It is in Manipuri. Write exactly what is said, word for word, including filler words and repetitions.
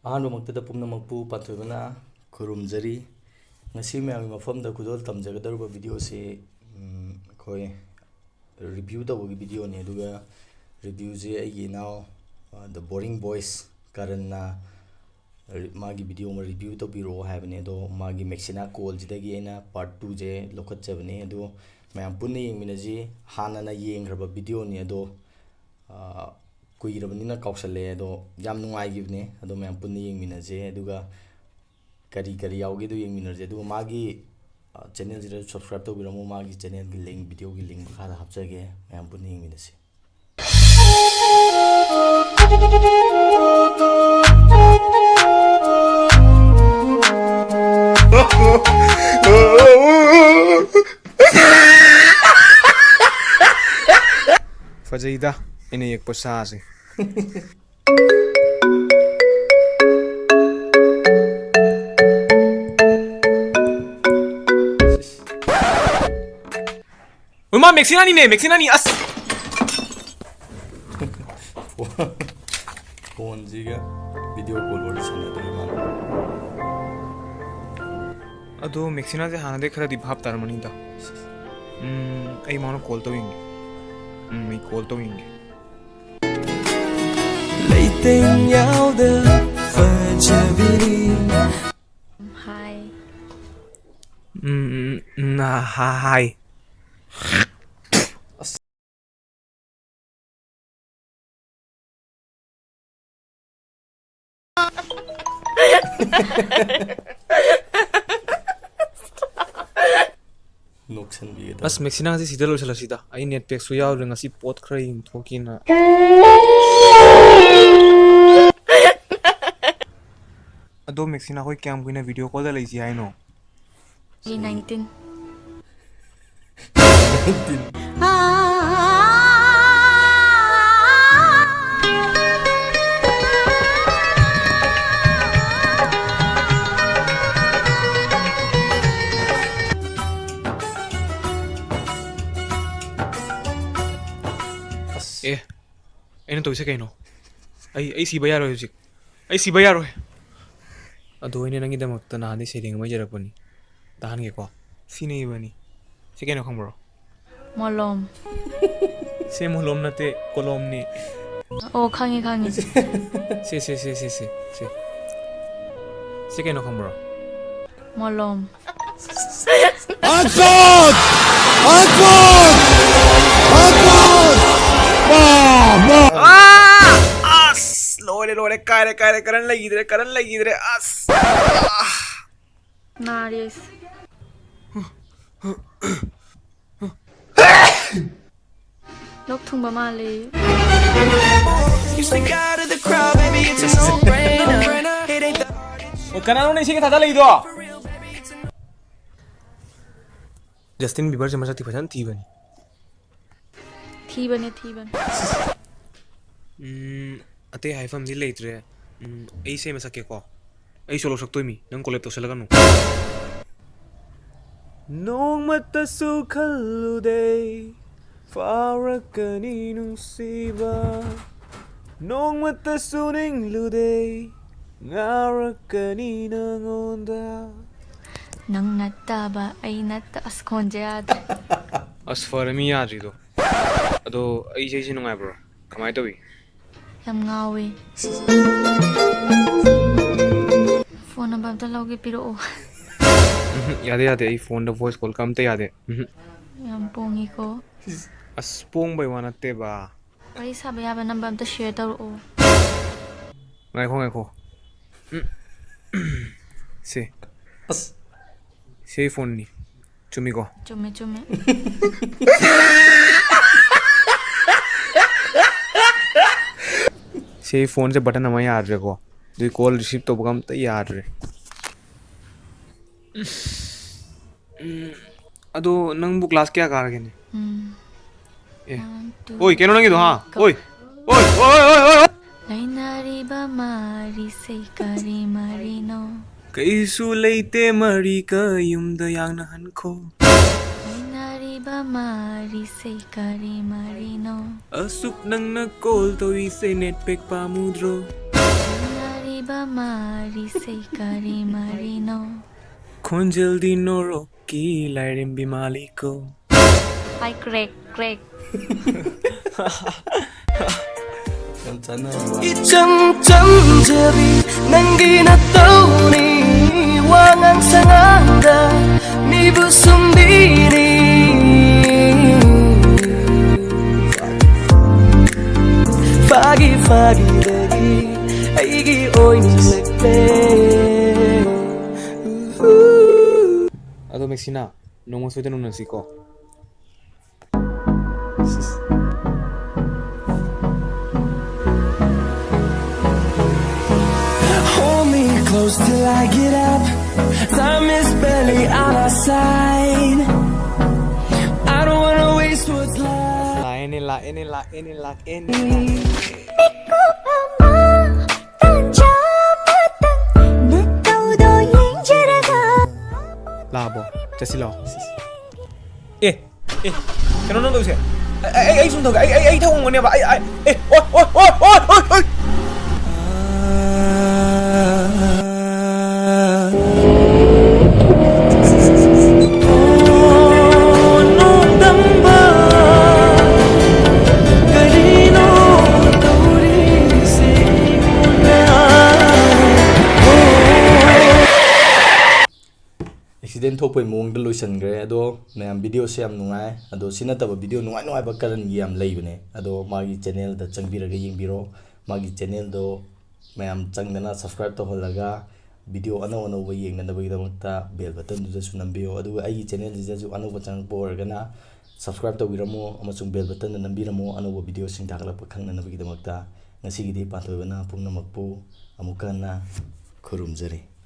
ꯑꯍꯥꯟꯕꯃꯛꯇꯗ ꯄꯨꯝꯅꯃꯛꯄꯨ ꯄꯥꯟꯊꯣꯏꯕꯅ ꯈꯨꯔꯨꯝꯖꯔꯤ꯫ ꯉꯁꯤ ꯃꯌꯥꯝꯒꯤ ꯃꯐꯝꯗ ꯈꯨꯗꯣꯜ ꯇꯝꯖꯒꯗꯧꯔꯤꯕ video ꯁꯤ, ꯎꯝ, ꯑꯩꯈꯣꯏ review ꯇꯧꯕꯒꯤ video ꯅꯤ꯫ ꯑꯗꯨꯒ review ꯁꯦ ꯑꯩꯒꯤ ꯏꯅꯥꯎ, ꯑ, The Boring Boys ꯀꯔꯟꯅ ꯔꯤ-, ꯃꯥꯒꯤ video ꯑꯃ review ꯇꯧꯕꯤꯔꯛꯑꯣ ꯍꯥꯏꯕꯅꯦ꯫ ꯑꯗꯣ ꯃꯥꯒꯤ Mexina Call ꯁꯤꯗꯒꯤ ꯑꯩꯅ part two ꯁꯦ ꯂꯧꯈꯠꯆꯕꯅꯦ꯫ ꯑꯗꯣ ꯃꯌꯥꯝ ꯄꯨꯟꯅ ꯌꯦꯡꯃꯤꯟꯅꯁꯤ꯫ ꯍꯥꯟꯅꯅ ꯌꯦꯡꯈ꯭ꯔꯕ video ꯅꯤ꯫ ꯑꯗꯣ, ꯑ, ꯀꯨꯏꯔꯕꯅꯤꯅ ꯀꯥꯎꯁꯜꯂꯛꯑꯦ꯫ ꯑꯗꯣ ꯌꯥꯝ ꯅꯨꯡꯉꯥꯏꯈꯤꯕꯅꯦ꯫ ꯑꯗꯣ ꯃꯌꯥꯝ ꯄꯨꯟꯅ ꯌꯦꯡꯃꯤꯟꯅꯁꯦ꯫ ꯑꯗꯨꯒ ꯀꯔꯤ ꯀꯔꯤ ꯌꯥꯎꯒꯦꯗꯣ ꯌꯦꯡꯃꯤꯟꯅꯔꯁꯦ꯫ ꯑꯗꯨꯒ ꯃꯥꯒꯤ, ꯑ, channel ꯁꯤꯗ subscribe ꯇꯧꯕꯤꯔꯝꯃꯣ꯫ ꯃꯥꯒꯤ channel ꯒꯤ link, video ꯒꯤ link ꯃꯈꯥꯗ ꯍꯥꯞꯆꯒꯦ꯫ ꯃꯌꯥꯝ ꯄꯨꯟꯅ ꯌꯦꯡꯃꯤꯟꯅꯁꯤ꯫ ꯐꯖꯩꯗ ꯑꯩꯅ ꯌꯦꯛꯄ ꯁꯥꯁꯦ꯫ ꯎꯃꯥ, Mexina ꯅꯤꯅꯦ, Mexina ꯅꯤ, ꯑꯁ! Phone ꯁꯤꯒ video call ꯋꯥꯔꯤ ꯁꯥꯟꯅꯗꯣꯏ ꯃꯥꯜꯂꯦ꯫ ꯑꯗꯣ Mexina ꯁꯦ ꯍꯥꯟꯅꯗꯩ ꯈꯔꯗꯤ ꯚꯥꯞ ꯇꯥꯔꯝꯃꯅꯤꯗ꯫ ꯎꯝ, ꯑꯩ ꯃꯉꯣꯟꯗ call ꯇꯧ ꯌꯦꯡꯒꯦ꯫ ꯎꯝ, ꯑꯩ call ꯇꯧ ꯌꯦꯡꯒꯦ꯫ ꯂꯩꯇꯦꯡ ꯌꯥꯎꯗ ꯐꯖꯕꯤꯅꯤ꯫ Hi꯫ ꯎꯝ, ꯎꯝ, ꯎꯝ, ꯍꯥ-, hi꯫ ꯅꯣꯛꯁꯟꯕꯤꯒꯗꯕ꯫ ꯑꯁ, Mexina ꯁꯤ ꯁꯤꯗ ꯂꯣꯏꯁꯤꯜꯂꯁꯤꯗ꯫ ꯑꯩ net pack ꯁꯨ ꯌꯥꯎꯗ꯭ꯔꯦ, ꯉꯁꯤ ꯄꯣꯠ ꯈꯔ ꯌꯦꯡꯊꯣꯛꯀꯦꯅ꯫ ꯑꯗꯣ Mexina ꯍꯣꯏ ꯀꯌꯥꯝ ꯀꯨꯏꯅ video call ꯗ ꯂꯩꯁꯤ ꯍꯥꯏꯅꯣ? Day nineteen꯫ ꯑꯦ, ꯑꯩꯅ ꯇꯧꯔꯤꯁꯦ ꯀꯩꯅꯣ? ꯑꯩ, ꯑꯩ ꯁꯤꯕ ꯌꯥꯔꯣꯏ ꯍꯧꯖꯤꯛ꯫ ꯑꯩ ꯁꯤꯕ ꯌꯥꯔꯣꯏ꯫ ꯑꯗꯣ ꯑꯩꯅ ꯅꯪꯒꯤꯗꯃꯛꯇ ꯅꯍꯥꯟꯗꯩ ꯁꯩꯔꯦꯡ ꯑꯃ ꯏꯖꯔꯛꯄꯅꯤ꯫ ꯇꯥꯍꯟꯒꯦꯀꯣ꯫ ꯁꯤꯅ ꯏꯕꯅꯤ꯫ ꯁꯤ ꯀꯩꯅꯣ ꯈꯪꯕ꯭ꯔꯣ? ꯃꯣꯂꯣꯝ꯫ ꯁꯦ ꯃꯣꯂꯣꯝ ꯅꯠꯇꯦ, ꯀꯣꯂꯣꯝꯅꯤ꯫ ꯑꯣ, ꯈꯪꯉꯦ, ꯈꯪꯉꯦ꯫ ꯁꯦ, ꯁꯦ, ꯁꯦ, ꯁꯦ, ꯁꯦ, ꯁꯦ꯫ ꯁꯤ ꯀꯩꯅꯣ ꯈꯪꯕ꯭ꯔꯣ? ꯃꯣꯂꯣꯝ꯫ ꯑꯥ! ꯑꯁ! ꯂꯣꯏꯔꯦ, ꯂꯣꯏꯔꯦ꯫ ꯀꯥꯏꯔꯦ, ꯀꯥꯏꯔꯦ꯫ ꯀꯔꯟ ꯂꯩꯈꯤꯗ꯭ꯔꯦ, ꯀꯔꯟ ꯂꯩꯈꯤꯗ꯭ꯔꯦ꯫ ꯑꯁ! ꯑꯥ! ꯅꯥꯔꯦ ꯑꯩꯁꯦ꯫ ꯂꯣꯛ ꯊꯨꯡꯕ ꯃꯥꯜꯂꯦ꯫ You stick out of the crowd, baby, it's a no-brainer. It ain't the ꯑꯣ, ꯀꯅꯥꯅꯣꯅꯦ ꯏꯁꯤꯡꯒ ꯊꯥꯗ ꯂꯩꯗꯣ? ꯖꯁꯇꯤꯟ ꯕꯤꯕꯔꯁꯦ ꯃꯁꯛꯇꯤ ꯐꯖꯅ ꯊꯤꯕꯅꯤ꯫ ꯊꯤꯕꯅꯦ, ꯊꯤꯕꯅꯦ꯫ ꯎꯝ, ꯑꯇꯩ ꯍꯥꯏꯐꯝꯗꯤ ꯂꯩꯇ꯭ꯔꯦ꯫ ꯎꯝ, ꯑꯩ ꯏꯁꯩ ꯑꯃ ꯁꯛꯀꯦꯀꯣ꯫ ꯑꯩ ꯁꯣꯂꯣ ꯁꯛꯇꯣꯏꯃꯤ, ꯅꯪ ꯀꯣꯂꯦꯞ ꯇꯧꯁꯜꯂꯒꯅꯨ꯫ ꯅꯣꯡꯃꯇꯁꯨ ꯈꯜꯂꯨꯗꯦ ꯐꯥꯎꯔꯛꯀꯅꯤ ꯅꯨꯡꯁꯤꯕ, ꯅꯣꯡꯃꯇꯁꯨ ꯅꯤꯡꯂꯨꯗꯦ ꯉꯥꯎꯔꯛꯀꯅꯤ ꯅꯉꯣꯟꯗ꯫ ꯅꯪ ꯅꯠꯇꯕ ꯑꯩ ꯅꯠꯇ-, ꯑꯁ, ꯈꯣꯟꯁꯦ ꯌꯥꯗ꯭ꯔꯦ꯫ ꯑꯁ, ꯐꯔꯦ, ꯃꯤ ꯌꯥꯗ꯭ꯔꯤꯗꯣ꯫ ꯑꯗꯣ ꯑꯩ ꯏꯁꯩꯁꯦ ꯅꯨꯡꯉꯥꯏꯕ꯭ꯔꯣ? ꯀꯃꯥꯏꯅ ꯇꯧꯏ? ꯌꯥꯝ ꯉꯥꯎꯋꯦ꯫ ꯐꯣꯟ ꯅꯝꯕꯔ ꯑꯝꯇ ꯂꯧꯒꯦ, ꯄꯤꯔꯛꯑꯣ꯫ ꯎꯝꯍꯨꯝ, ꯌꯥꯗꯦ, ꯌꯥꯗꯦ, ꯑꯩ ꯐꯣꯟꯗ ꯚꯣꯏꯁ ꯀꯣꯜꯒ ꯑꯝꯇ ꯌꯥꯗꯦ꯫ ꯎꯝꯍꯨꯝ꯫ ꯌꯥꯝ ꯄꯣꯡꯉꯤꯀꯣ꯫ ꯑꯁ, ꯄꯣꯡꯕꯩ ꯋꯥ ꯅꯠꯇꯦꯕ꯫ ꯋꯥꯔꯤ ꯁꯥꯕ ꯌꯥꯕ ꯅꯝꯕꯔ ꯑꯝꯇ ꯁꯤꯌꯔ ꯇꯧꯔꯛꯑꯣ꯫ ꯉꯥꯏꯈꯣ, ꯉꯥꯏꯈꯣ꯫ ꯎꯝ, ꯁꯦ꯫ ꯑꯁ꯫ ꯁꯤ ꯑꯩ ꯐꯣꯟꯅꯤ꯫ ꯆꯨꯝꯃꯤꯀꯣ? ꯆꯨꯝꯃꯦ, ꯆꯨꯝꯃꯦ꯫ ꯁꯤ ꯑꯩ ꯐꯣꯟꯁꯦ ꯕꯇꯟ ꯑꯃ ꯌꯥꯗ꯭ꯔꯦꯀꯣ꯫ ꯑꯗꯨꯏ ꯀꯣꯜ ꯔꯤꯁꯤꯞ ꯇꯧꯕꯒ ꯑꯝꯇ ꯌꯥꯗ꯭ꯔꯦ꯫ ꯎꯝ, ꯑꯗꯣ ꯅꯪꯕꯨ ꯀ꯭ꯂꯥꯁ ꯀꯌꯥ ꯀꯥꯔꯒꯦꯅꯦ? ꯎꯝ꯫ ꯑꯦ꯫ One, two, ꯑꯣꯏ, ꯀꯩꯅꯣ ꯅꯪꯒꯤꯗꯣ, ꯍꯥ? Three, go꯫ ꯑꯣꯏ, ꯑꯣꯏ, ꯑꯣꯏ, ꯑꯣꯏ, ꯑꯣꯏ꯫ ꯂꯩꯅꯔꯤꯕ ꯃꯔꯤꯁꯦ ꯀꯔꯤ ꯃꯔꯤꯅꯣ? ꯀꯩꯁꯨ ꯂꯩꯇꯦ ꯃꯔꯤ ꯀꯌꯨꯝꯗ ꯌꯥꯡꯅꯍꯟꯈꯣ꯫ ꯂꯩꯅꯔꯤꯕ ꯃꯔꯤꯁꯦ ꯀꯔꯤ ꯃꯔꯤꯅꯣ? ꯑꯁꯨꯛ ꯅꯪꯅ ꯀꯣꯜ ꯇꯧꯔꯤꯁꯦ ꯅꯦꯠ ꯄꯦꯛ ꯄꯥꯝꯃꯨꯗ꯭ꯔꯣ? ꯂꯩꯅꯔꯤ- ꯄꯃꯥꯔꯤ ꯁꯩꯀꯥꯔꯤ ꯃꯥꯔꯤꯅꯣ꯫ ꯈꯣꯟꯖꯦꯜꯗꯤ ꯅꯣꯔꯣꯛꯀꯤ ꯂꯥꯏꯔꯦꯝꯕꯤ ꯃꯥꯜꯂꯤꯀꯣ꯫ ꯍꯥꯏ ꯀ꯭ꯔꯦꯛ ꯀ꯭ꯔꯦꯛ꯫ ꯌꯥꯝ ꯆꯥꯟꯅꯕ ꯋꯥ꯫ ꯏꯆꯝ ꯆꯝꯖꯕꯤ ꯅꯪꯒꯤ ꯅꯇꯧꯅꯤ, ꯋꯥꯉꯥꯡ ꯁꯉꯥꯡꯗ ꯃꯤꯕꯨ ꯁꯨꯝꯕꯤꯅꯤ꯫ ꯐꯥꯒꯤ ꯐꯥꯒꯤꯗꯒꯤ ꯑꯩꯒꯤ ꯑꯣꯏꯅꯤꯡꯂꯛꯂꯦ꯫ ꯑꯗꯣ ꯃꯦꯛꯁꯤꯅꯥ, ꯅꯣꯡꯃ ꯁꯣꯏꯗꯅ ꯎꯅꯁꯤꯀꯣ꯫ Hold me close till I get up. Time is barely on our side. I don't wanna waste what's left. ꯂꯥꯛꯑꯦꯅꯦ, ꯂꯥꯛꯑꯦꯅꯦ, ꯂꯥꯛꯑꯦꯅꯦ, ꯂꯥꯛꯑꯦꯅꯦ꯫ ꯂꯥꯛꯑꯕꯣ? ꯆꯠꯁꯤ ꯂꯥꯛꯑꯣ꯫ ꯑꯦ, ꯑꯦ, ꯀꯩꯅꯣ ꯅꯪ ꯇꯧꯁꯦ꯫ ꯑꯩ, ꯑꯩ, ꯑꯩ ꯁꯨꯝ ꯇꯧꯒꯦ꯫ ꯑꯩ, ꯑꯩ, ꯑꯩ ꯊꯧ ꯉꯝꯒꯅꯦꯕ꯫ ꯑꯩ, ꯑꯩ, ꯑꯦ, ꯑꯣ, ꯑꯣ, ꯑꯣ, ꯑꯣ, ꯑꯣ, ꯑꯣ꯫ ꯑꯦꯛꯁꯤꯗꯦꯟ ꯊꯣꯛꯄꯒꯤ ꯃꯑꯣꯡꯗ ꯂꯣꯏꯁꯤꯟꯈ꯭ꯔꯦ꯫ ꯑꯗꯣ ꯃꯌꯥꯝ, ꯚꯤꯗꯤꯑꯣꯁꯦ ꯌꯥꯝ ꯅꯨꯡꯉꯥꯏ꯫ ꯑꯗꯣ ꯁꯤ ꯅꯠꯇꯕ ꯚꯤꯗꯤꯑꯣ ꯅꯨꯡꯉꯥꯏ ꯅꯨꯡꯉꯥꯏꯕ ꯀꯔꯟꯒꯤ ꯌꯥꯝ ꯂꯩꯕꯅꯦ꯫ ꯑꯗꯣ ꯃꯥꯒꯤ ꯆꯦꯅꯦꯜꯗ ꯆꯪꯕꯤꯔꯒ ꯌꯦꯡꯕꯤꯔꯣ꯫ ꯃꯥꯒꯤ ꯆꯦꯅꯦꯜꯗꯣ ꯃꯌꯥꯝ ꯆꯪꯗꯅ ꯁꯕꯁꯀ꯭ꯔꯥꯏꯕ ꯇꯧꯍꯜꯂꯒ, ꯚꯤꯗꯤꯑꯣ ꯑꯅꯧ ꯑꯅꯧꯕ ꯌꯦꯡꯅꯅꯕꯒꯤꯗꯃꯛꯇ ꯕꯦꯜ ꯕꯇꯟꯗꯨꯗꯁꯨ ꯅꯝꯕꯤꯌꯨ꯫ ꯑꯗꯨꯒ ꯑꯩꯒꯤ ꯆꯦꯅꯦꯜꯁꯤꯗꯁꯨ ꯑꯅꯧꯕ ꯆꯪꯉꯛꯄ ꯑꯣꯏꯔꯒꯅ ꯁꯕꯁꯀ꯭ꯔꯥꯏꯕ ꯇꯧꯕꯤꯔꯝꯃꯣ ꯑꯃꯁꯨꯡ ꯕꯦꯜ ꯕꯇꯟꯗ ꯅꯝꯕꯤꯔꯝꯃꯣ, ꯑꯅꯧꯕ ꯚꯤꯗꯤꯑꯣꯁꯤꯡ ꯊꯥꯒꯠꯂꯛꯄ ꯈꯪꯅꯅꯕꯒꯤꯗꯃꯛꯇ꯫ ꯉꯁꯤꯒꯤꯗꯤ ꯄꯥꯟꯊꯣꯏꯕꯅ ꯄꯨꯝꯅꯃꯛꯄꯨ ꯑꯃꯨꯛꯀ ꯍꯟꯅ ꯈꯨꯔꯨꯝꯖꯔꯤ꯫